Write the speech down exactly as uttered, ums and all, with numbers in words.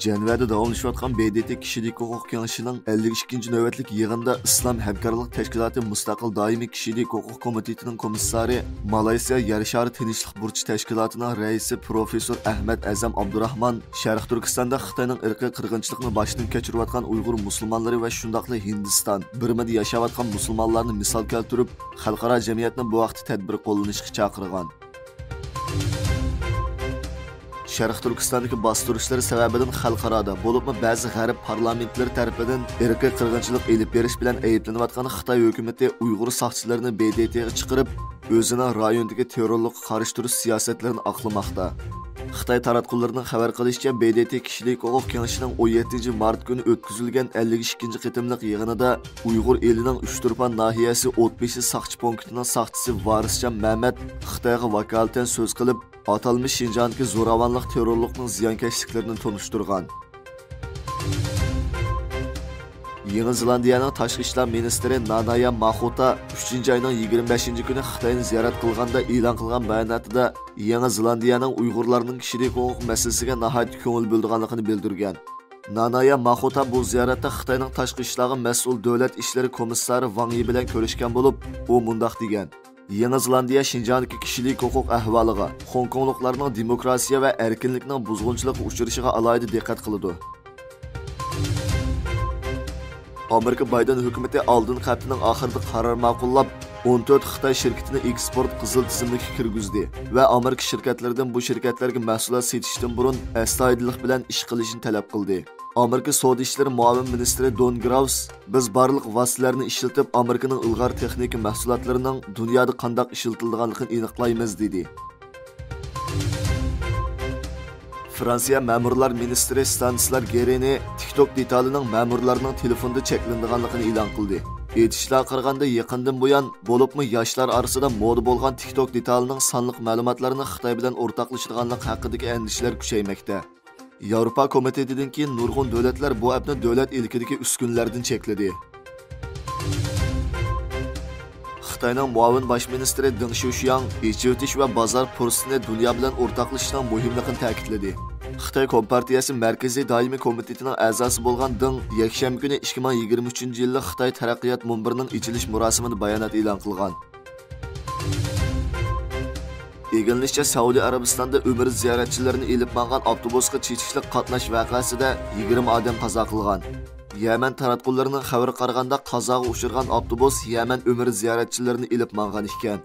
جەنۋەدە داۋاملىشىۋاتقان ب د ت كىشىلىك ھوقۇق كېڭىشىنىڭ ئەللىك ئىككىنچى نۆۋەتلىك يىغىنىدا ئىسلام ھەمكارلىق تەشكىلاتى مۇستەقىل دائىمىي كىشىلىك ھوقۇق كومىتېتىنىڭ كومىسسارى، مالايسىيا يەر شارى تىنچلىق بۇرچى تەشكىلاتىنىڭ رەئىسى پروفېسسور ئەھمەد ئەزەم ئابدۇراخمان شەرقىي تۈركىستاندا خىتاينىڭ ئىرقىي قىرغىنچىلىقنى باشتىن كەچۈرۈۋاتقان ئۇيغۇر مۇسۇلمانلىرى ۋە شۇنداقلا ھىندىستان، بىرمىدە ياشاۋاتقان مۇسۇلمانلارنى مىسال كەلتۈرۈپ، خەلقئارا جەمئىيەتنى بۇ ھەقتە تەدبىر قوللىنىشقا چاقىرغان. شەرقىي تۈركىستاندىكى باستۇرۇشلىرى سەۋەبىدىن خەلقئارادا، بولۇپمۇ بەزى غەرب پارلامېنتلىرى تەرىپىدىن ئىرقىي قىرغىنچىلىق ئېلىپ بېرىش بىلەن ئەيىبلىنىۋاتقان خىتاي ھۆكۈمىتى ئۇيغۇر ساقچىلىرىنى ب د ت غا چىقىرىپ، ئۆزىنىڭ رايوندىكى تېررورلۇققا قارشى تۇرۇش سىياسەتلىرىنى ئاقلىماقتا. خىتاي تاراتقۇلىرىنىڭ خەۋەر قىلىشىچە، ب د ت كىشىلىك ھوقۇق كېڭىشىنىڭ ئون يەتتىنچى مارت كۈنى ئۆتكۈزۈلگەن ئەللىك ئىككىنچى قېتىملىق يىغىنىدا ئۇيغۇر ئېلىنىڭ ئۇچتۇرپان ناھىيەسى ئوتبېشى ساقچى پونكىتىنىڭ ساقچىسى ۋارىسجان مەمەت خىتايغا ۋاكالىتەن سۆز قىلىپ، ئاتالمىش شىنجاڭدىكى زوراۋانلىق تېررورلۇقنىڭ زىيانكەشلىكلىرىنى تونۇشتۇرغان. يېڭى زېلاندىيەنىڭ تاشقى ئىشلار مىنىستىرى نانايا ماخوتا ئۈچىنچى ئاينىڭ يىگىرمە بەشىنچى كۈنى خىتاينى زىيارەت قىلغاندا ئېلان قىلغان باياناتىدا يېڭى زېلاندىيەنىڭ ئۇيغۇرلارنىڭ كىشىلىك ھوقۇق مەسىلىسىگە ناھايىتى كۆڭۈل بۆلىدىغانلىقىنى بىلدۈرگەن. نانايا ماخوتا بۇ زىيارەتتە خىتاينىڭ تاشقى ئىشلارغا مەسئۇل دۆلەت ئىشلىرى كومىسسارى ۋاڭ يى بىلەن كۆرۈشكەن بولۇپ، ئۇ مۇنداق دېگەن: يېڭى زېلاندىيە شىنجاڭدىكى كىشىلىك ھوقۇق ئەھۋالىغا، خوڭكوڭلۇقلارنىڭ دېموكراتىيە ۋە ئەركىنلىكنىڭ بۇزغۇنچىلىققا ئۇچرىشىغا ئالاھىدە دىققەت قىلىدۇ. ئامېرىكا بايدېن ھۆكۈمىتى ئالدىنقى ھەپتىنىڭ ئاخىرىدا قارار ماقۇللاپ، ئون تۆت خىتاي شىركىتىنى ئېكسپورت قىزىل تىزىملىككە كىرگۈزدى ۋە ئامېرىكا شىركەتلىرىدىن بۇ شىركەتلەرگە مەھسۇلات سېتىشتىن بۇرۇن ئەستايىدىللىق بىلەن ئىش قىلىشنى تەلەپ قىلدى. ئامېرىكا سودا ئىشلىرى مۇئاۋىن مىنىستىرى دون گراۋس، بىز بارلىق ۋاسىتىلەرنى ئىشلىتىپ، ئامېرىكىنىڭ ئىلغار تېخنىكا مەھسۇلاتلىرىنىڭ دۇنيادا قانداق ئىشلىتىلىدىغانلىقىنى ئېنىقلايمىز، دېدى. فرانسىيە مەمۇرلار مىنىستىرى ستانىسلاۋ گېرىنى تىك توك دېتالىنىڭ مەمۇرلارنىڭ تېلېفوندا چەكلىنىدىغانلىقىنى ئېلان قىلدى. ئېيتىشلارغا قارىغاندا، يېقىندىن بۇيان، بولۇپمۇ ياشلار ئارىسىدا مودا بولغان تىك توك دېتالىنىڭ سانلىق مەلۇماتلارنى خىتاي بىلەن ئورتاقلىشىدىغانلىقى ھەققىدىكى ئەندىشىلەر كۈچەيمەكتە. ياۋروپا كومىتېتىدىن كېيىن نۇرغۇن دۆلەتلەر بۇ ئەپنى دۆلەت ئىلكىدىكى ئۈسكۈنىلەردىن چەكلىدى. خىتاينىڭ مۇئاۋىن باش مىنىستىرى دېڭ شيۇشياڭ ئېچىۋېتىش ۋە بازار پۇرسىتىنى دۇنيا بىلەن ئورتاقلىشىشنىڭ مۇھىملىقىنى تەكىتلىدى. خىتاي كومپارتىيەسى مەركىزىي دائىمىي كومىتېتىنىڭ ئەزاسى بولغان دېڭ يەكشەنبە كۈنى ئىككى مىڭ يىگىرمە ئۈچىنچى يىللىق خىتاي تەرەققىيات مۇنبىرىنىڭ ئېچىلىش مۇراسىمىدا بايانات ئېلان قىلغان. ئىگىلىنىشىچە، سەئۇدى ئەرەبىستاندا ئۆمرە زىيارەتچىلىرىنى ئېلىپ ماڭغان ئاپتوبۇسقا چېتىشلىق قاتناش ۋەقەسىدە يىگىرمە ئادەم قازا قىلغان. يەمەن تاراتقۇلىرىنىڭ خەۋىرىگە قارىغاندا، قازاغا ئۇچرىغان ئاپتوبۇس يەمەن ئۆمرە زىيارەتچىلىرىنى ئېلىپ ماڭغان ئىكەن.